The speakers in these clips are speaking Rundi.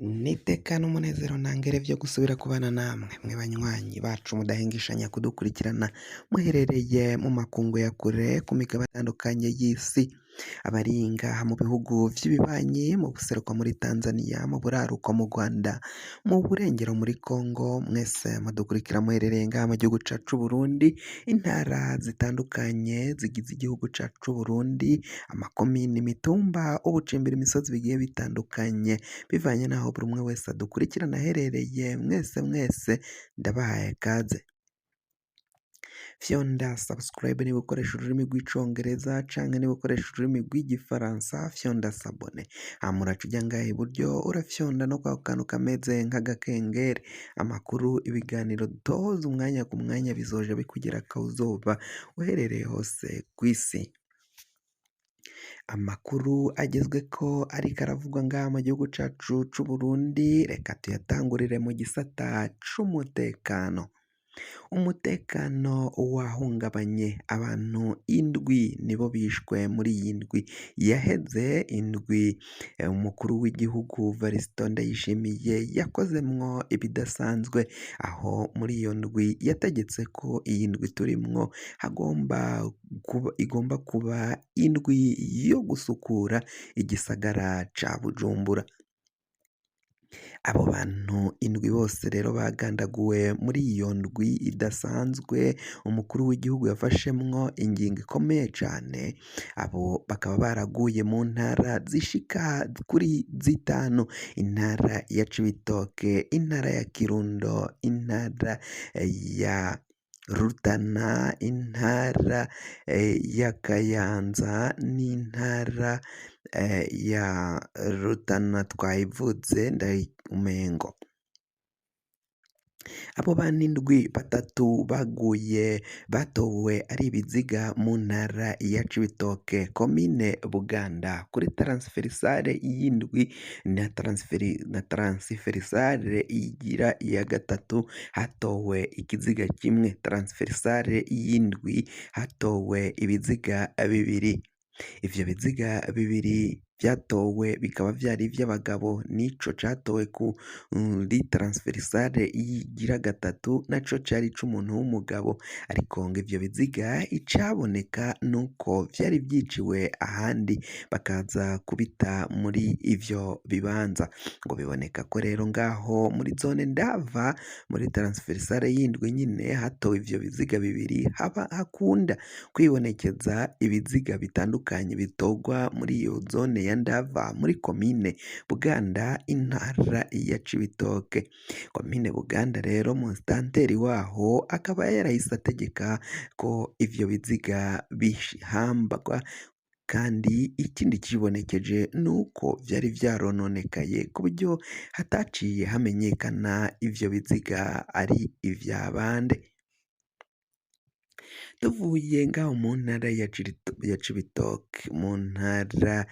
N'iteka n'umunezero ntangere vyo gusubira kubana namwe mwe banywanyi bacu mudahengeshanya kudukurikirana muherereye mu makungu ya kure ku migabane itandukanye y'isi, abari ngaha mu bihugu vy'ibibanyi, mu buseruko muri Tanzania, mu buraruko mu Rwanda, mu burengero muri Congo, mwese mudukurikira muherereye ngaha mu gihugu cacu c'Uburundi, intara zitandukanye zigize igihugu cacu c'Uburundi, amakomine, imitumba, ubucimbira imisozi bigiye bitandukanye, bivanye n'aho buri umwe wese adukurikirana aherereye, mwese mwese ndabahaye kaze. Fyonda subscribe niba ukoresha ururimi rw'icongereza canke niba ukoresha ururimi rw'igifaransa, fyonda s'abonner. Hama uraca uja ngaha iburyo urafyonda no kwako kantu kameze nk'agakengeri. Amakuru, ibiganiro dutoza umwanya ku mwanya bizoja bikugerako aho uzoba uherereye hose kw'isi. Amakuru agezweko ariko aravugwa ngaha mu gihugu cacu c'Uburundi, reka tuyatangurire mu gisata c'umutekano. Umutekano wahungabanye, abantu indwi nibo bishwe muri iyi ndwi yaheze, indwi umukuru w'igihugu Varisito Ndayishimiye yakozemwo ibidasanzwe, aho muri iyo ndwi yategetse ko iyi ndwi turimwo hagomba kuba, igomba kuba indwi yo gusukura igisagara ca Bujumbura. Abo bantu indwi bose rero bagandaguwe muri iyo ndwi idasanzwe umukuru w'igihugu yafashemwo ingingo ikomeye cane, abo bakaba baraguye mu ntara zishika kuri zitanu, intara ya Cibitoke, intara ya Kirundo, intara ya Rutana, intara ya Kayanza n'intara ya Rutana twayivuze umengo. Abo bantu indwi, batatu baguye batowe ari ibiziga mu ntara ya Cibitoke, komine Buganda, kuri taransiferisare y'indwi na taransiferisare igira iya gatatu hatowe ikiziga kimwe, taransiferisare y'indwi hatowe ibiziga bibiri. Ivyo biziga bibiri vyatowe bikaba vyari ivy'abagabo, n'ico catowe kuri taransiferisare igira gatatu naco cari ic'umuntu w'umugabo, ariko ngo ivyo biziga icaboneka nuko vyari vyiciwe ahandi bakaza kubita muri ivyo bibanza, ngo biboneka ko rero ngaho muri zone Ndava muri taransiferisare y'indwi nyene hatowe ivyo biziga bibiri haba hakunda kwibonekeza ibiziga bitandukanye bitorwa muri iyo zone ya Ndava muri komine Buganda intara ya Cibitoke. Komine Buganda rero musitanteri waho akaba yarahise ategeka ko ivyo biziga bihambwa, kandi ikindi cibonekeje nuko vyari vyarononekaye ku buryo hataciye hamenyekana ivyo biziga ari ivya bande. Tuvuye ngaho mu ntara ya Cibitoke, mu ntara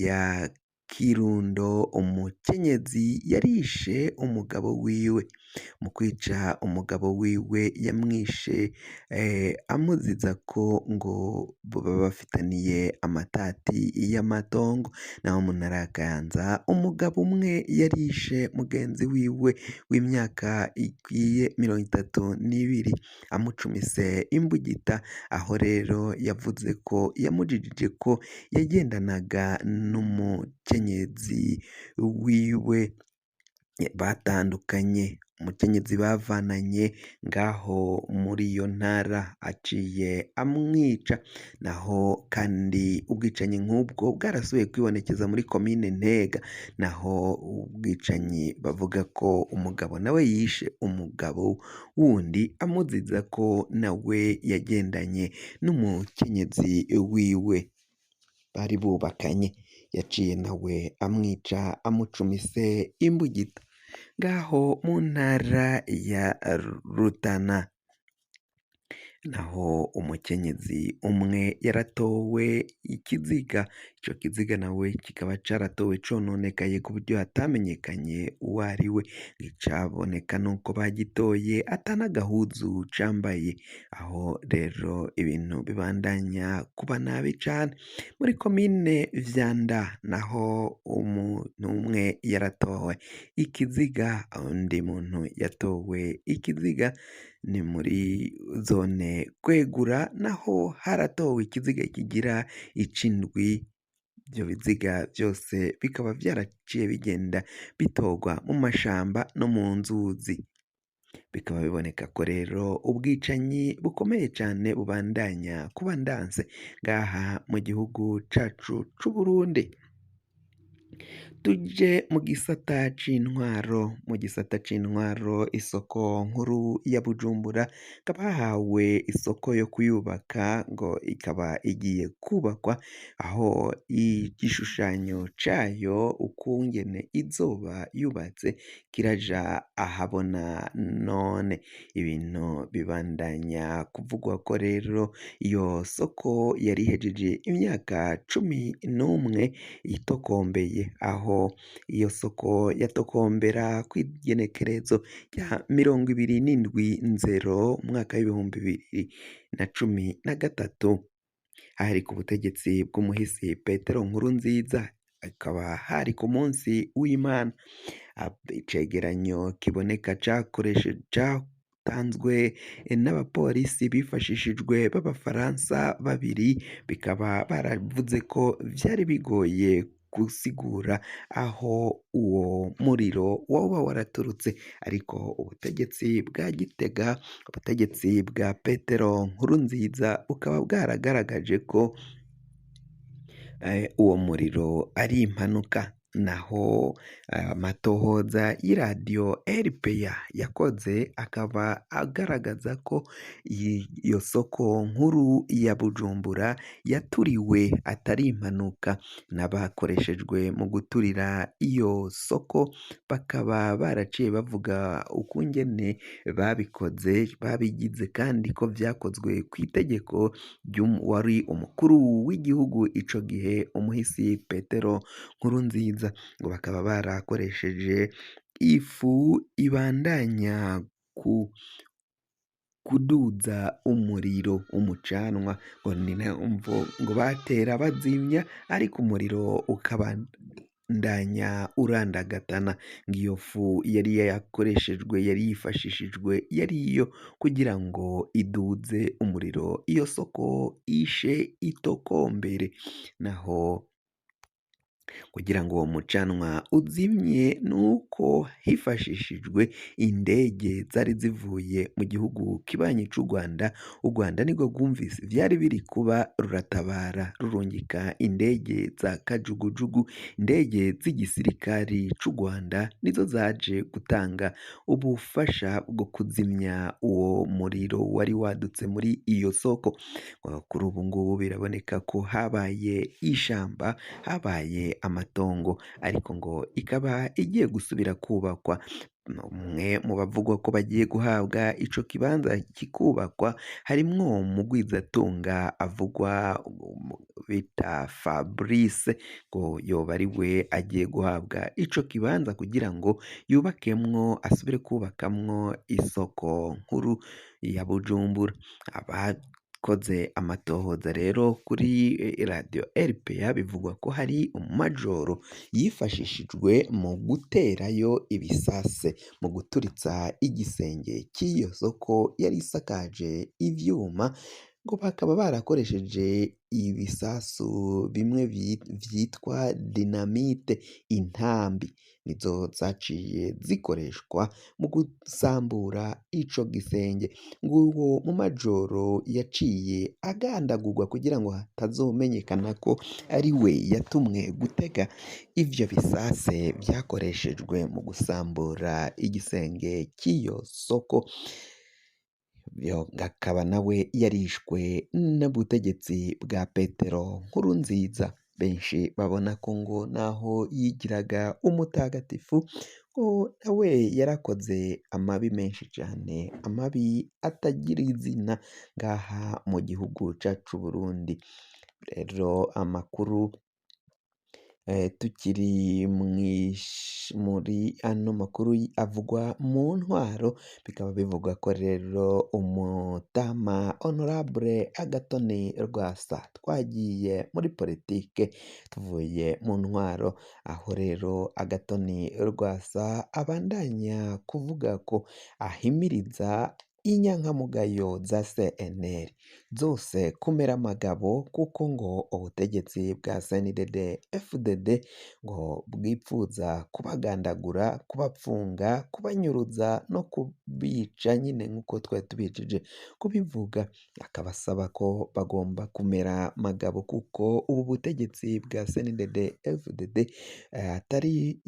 ya Kirundo, umukenyezi yarishe umugabo wiwe. Mu kwica umugabo wiwe yamwishe amuziza ko ngo boba bafitaniye amatati y'amatongo. Naho mu ntara ya Kayanza umugabo umwe yarishe mugenzi wiwe w'imyaka ikwiye 32 amucumise imbugita, aho rero yavuze ko yamujijije ko yagendanaga n'umukenyezi wiwe batandukanye, umukenyezi bavananye ngaho muri iyo ntara aciye amwica. Naho kandi ubwicanyi nk'ubwo bwarasubiye kwibonekeza muri komine Ntega, naho ubwicanyi bavuga ko umugabo nawe yishe umugabo wundi amuziza ko nawe yagendanye n'umukenyezi wiwe bari bubakanye, yaciye nawe amwica amucumise imbugita. Ngaho mu ntara ya Rutana. Naho umukenyezi umwe yaratowe ikiziga, ico kiziga nawe kikaba caratowe cononekaye ku buryo hatamenyekanye uwo ari we. Icaboneka nuko bagitoye ata n'agahuzu cambaye, aho rero ibintu bibandanya kuba nabi cane. Muri komine Vyanda naho umuntu umwe yaratowe ikiziga, uwundi muntu yatowe ikiziga ni muri zone Kwegura, naho haratowe ikiziga kigira ic'indwi. Ivyo biziga vyose bikaba vyaraciye bigenda bitorwa mu mashamba no mu nzuzi. Bikaba biboneka ko rero ubwicanyi bukomeye cane bubandanya kuba ndanse ngaha mu gihugu cacu c'Uburundi. Tuje mu gisata c'intwaro, mu gisata c'intwaro isoko nkuru ya Bujumbura hakaba hahawe isoko yo kuyubaka, ngo ikaba igiye kubakwa, aho igishushanyo cayo ukungene izoba yubatse kiraja ahabona none. Ibintu bibandanya kuvugwa ko rero iyo soko yari ihejeje imyaka 11 itokombeye, aho iyo soko yatokombera kw'igenekerezo rya 27 nzero umwaka w'2013, hari ku butegetsi bw'umuhisi Petero Nkurunziza, akaba hari ku munsi w'Imana. Icegeranyo kiboneka catanzwe n'abapolisi bifashishijwe b'abafaransa babiri, bikaba baravuze ko vyari bigoye gusigura aho uwo muriro woba waraturutse, ariko ubutegetsi bwa Gitega, ubutegetsi bwa Petero Nkurunziza bukaba bwaragaragaje ko uwo muriro ari impanuka. Naho amatohoza y'iradiyo RPA yakoze akaba agaragaza ko iyo soko nkuru ya Bujumbura yaturiwe atari impanuka, n'abakoreshejwe mu guturira iyo soko bakaba baraciye bavuga ukungene babikoze, babigize, kandi ko vyakozwe kw'itegeko ry'uwari umukuru w'igihugu ico gihe umuhisi Petero Nkurunziza. Ngo bakaba barakoresheje ifu ibandanya kuduza umuriro w'umucanwa, ngo ni nayo mvo ngo batera bazimya, ariko umuriro ukabandanya urandagatana. Ngo iyo fu yari yakoreshejwe, yari yifashishijwe, yari iyo kugira ngo iduze umuriro iyo soko ishe itokombere. Naho kugira ngo uwo mucanwa uzimye nuko hifashishijwe indege zari zivuye mu gihugu kibanyi c'u Rwanda. U Rwanda nirwo rwumvise vyari biri kuba, ruratabara rurungika indege za kajugujugu, indege z'igisirikari c'u Rwanda nizo zaje gutanga ubufasha bwo kuzimya uwo muriro wari wadutse muri iyo soko. Kuri ubu ngubu biraboneka ko habaye ishamba, habaye amatongo, ariko ngo ikaba igiye gusubira kubakwa. Umwe mu bavugwa ko bagiye guhabwa ico kibanza kikubakwa harimwo mugwizatunga avugwa bita Fabrice, ngo yoba ari we agiye guhabwa ico kibanza kugira ngo yubakemwo, asubire kubakamwo isoko nkuru ya Bujumbura. Abakoze amatohoza rero kuri radio RPA bivugwa ko hari umumajoro yifashishijwe mu guterayo ibisase, mu guturitsa igisenge cy'iyo soko yari isakaje ivyuma, ngo bakaba barakoresheje ibisasu bimwe vyitwa dinamite, intambi nizo zaciye zikoreshwa mu gusambura ico gisenge. Nguwo mu majoro yaciye agandagurwa kugira ngo hatazomenyekana ko ari we yatumwe gutega ivyo bisase vyakoreshejwe mu gusambura igisenge cy'iyo soko. Akaba nawe yarishwe n'ubutegetsi bwa Petero Nkurunziza. Benshi babona ko ngo naho yigiraga umutagatifu ngo nawe yarakoze amabi menshi cane, amabi atagira izina ngaha mu gihugu cacu c'Uburundi. Rero amakuru tukiri muri ano makuru avugwa mu ntwaro, bikaba bivugwa ko rero umutama Honorable Agathon Rwasa twagiye muri politike tuvuye mu ntwaro, aho rero Agathon Rwasa abandanya kuvuga ko ahimiriza inyankamugayo za CNL zose kumera amagabo, kuko ngo ubutegetsi bwa CNDD FDD ngo bwipfuza kubagandagura, kubapfunga, kubanyuruza no kubica nyine nk'uko twari tubijije kubivuga. Akabasaba ko bagomba kumera magabo kuko ubu butegetsi bwa CNDD FDD atari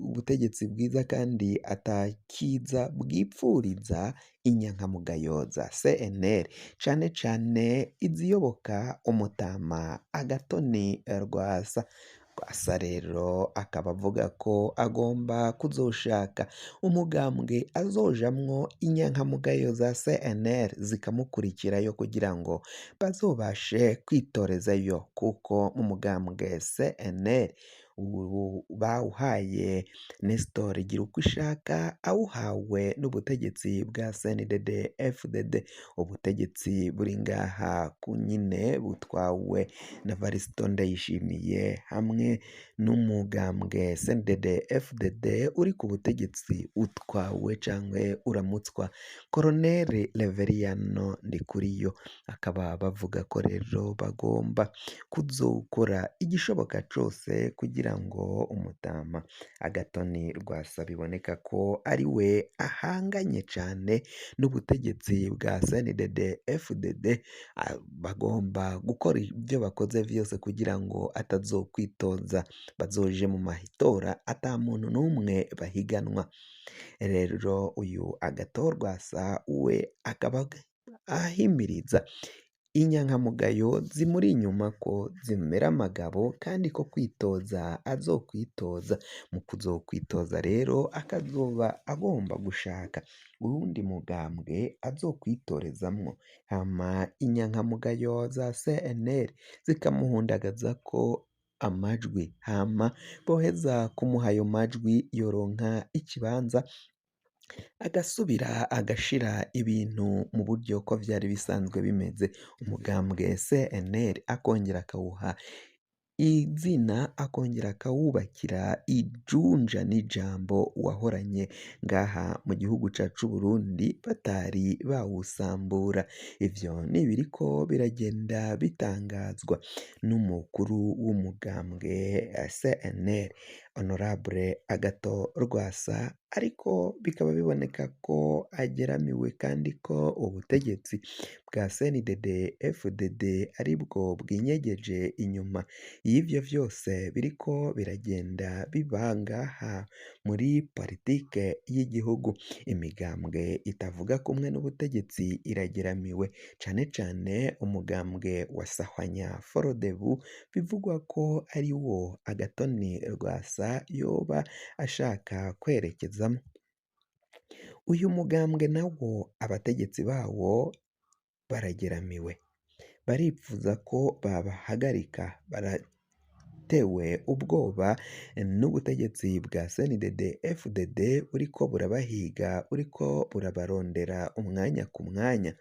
ubutegetsi bwiza kandi atakiza bwipfuriza inyankamugayo za CNL, cane cane iziyoboka umutama Agathon Rwasa. Rwasa rero akaba avuga ko agomba kuzoshaka umugambwe azojamwo inyankamugayo za CNL zikamukurikirayo kugira ngo bazobashe kwitorezayo, kuko mu mugambwe CNL ubu bawuhaye Nestor Girukishaka, awuhawe n'ubutegetsi bwa CNDD FDD, ubutegetsi buri ngaha ku nyine butwawe na Variston Ndayishimiye hamwe n'umugambwe CNDD FDD uri ku butegetsi utwawe cangwe uramutswa Colonel Reveriyano Ndikuriyo. Akaba bavuga ko rero bagomba kuzokora igishoboka cose kugira ngo umutama Agathon Rwasa biboneka ko ari we ahanganye cane n'ubutegetsi bwa CNDD FDD, bagomba gukora ivyo bakoze vyose kugira ngo atazokwitoza, bazoje mu matora ata muntu n'umwe bahiganwa. Rero uyu Agathon Rwasa we akaba ahimiriza inyankamugayo zimuri inyuma ko zimera amagabo kandi ko kwitoza azokwitoza. Mu kuzokwitoza rero akazoba agomba gushaka uwundi mugambwe azokwitorezamwo, hama inyankamugayo za CNL zikamuhundagazako amajwi, hama boheza kumuha ayo majwi yoronka ikibanza agasubira agashira ibintu mu buryo ko vyari bisanzwe bimeze. Umugambwe CNL akongera akawuha izina, akongera akawubakira ijunja n'ijambo wahoranye ngaha mu gihugu cacu c'Uburundi batari bawusambura. Ivyo nibiriko biragenda bitangazwa n'umukuru w'umugambwe CNL Honorable Agathon Rwasa, ariko bikaba biboneka ko ageramiwe kandi ko ubutegetsi bwa CNDD FDD aribwo bwinyegeje inyuma y'ivyo vyose biriko biragenda biba ngaha muri politike y'igihugu. Imigambwe itavuga kumwe n'ubutegetsi irageramiwe, cane cane umugambwe wa Sahwanya Forodebu bivugwa ko ari wo Agathon Rwasa yoba ashaka kwerekezamwo. Uyu mugambwe nawo abategetsi bawo barageramiwe, baripfuza ko babahagarika, baratewe ubwoba n'ubutegetsi bwa CNDD FDD buriko burabahiga, buriko burabarondera umwanya ku mwanya.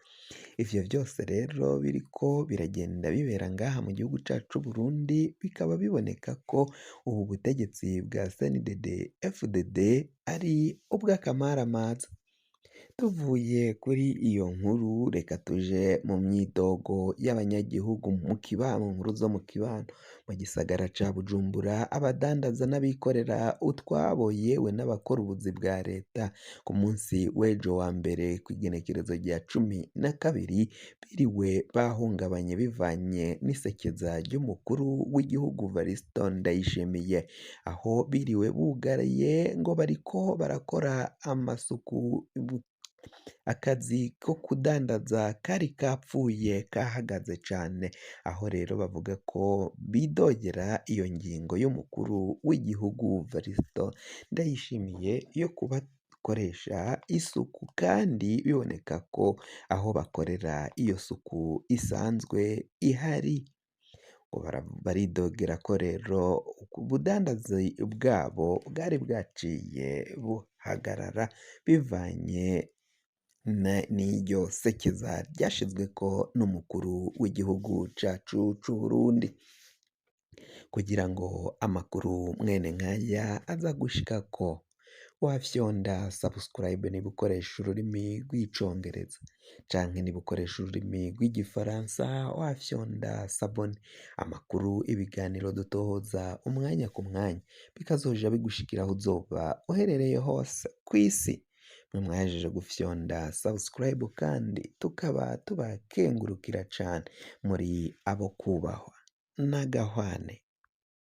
Ivyo vyose rero biriko biragenda bibera ngaha mu gihugu cacu c'Uburundi, bikaba biboneka ko ubu butegetsi bwa CNDD FDD ari ubw'akamaramaza. Tuvuye kuri iyo nkuru reka tuje mu myidogo y'abanyagihugu mu kibano, nkuru zo mu kibano mu gisagara ca Bujumbura, abadandaza n'abikorera utwabo yewe n'abakora ubuzi bwa leta ku munsi w'ejo wa mbere kw'igenekerezo rya 12 biriwe bahungabanye bivanye n'isekeza ry'umukuru w'igihugu Variston Ndayishimiye, aho biriwe bugariye ngo bariko barakora amasuku Akazi ko kudandaza kari kapfuye kahagaze cane, aho rero bavuga ko bidogera iyo ngingo y'umukuru w'igihugu Varisito Ndayishimiye yo kubakoresha isuku, kandi biboneka ko aho bakorera iyo suku isanzwe ihari. Baridogera ko rero ubudandazi bwabo bwari bwaciye buhagarara bivanye n'iryo sekeza ryashizweko n'umukuru w'igihugu cacu c'Uburundi, kugira ngo amakuru mwene nkaya aza gushikako, wafyonda subscribe niba ukoresha ururimi rw'icongereza, canke niba ukoresha ururimi rw'igifaransa wafyonda s'abonner. Amakuru, ibiganiro dutohoza umwanya ku mwanya bikazoja bigushikira aho uzoba uherereye hose kw'isi. Mwe mwahejeje gufyonda subscribe kandi tukaba tubakengurukira cane, muri abo kubahwa n'agahwane.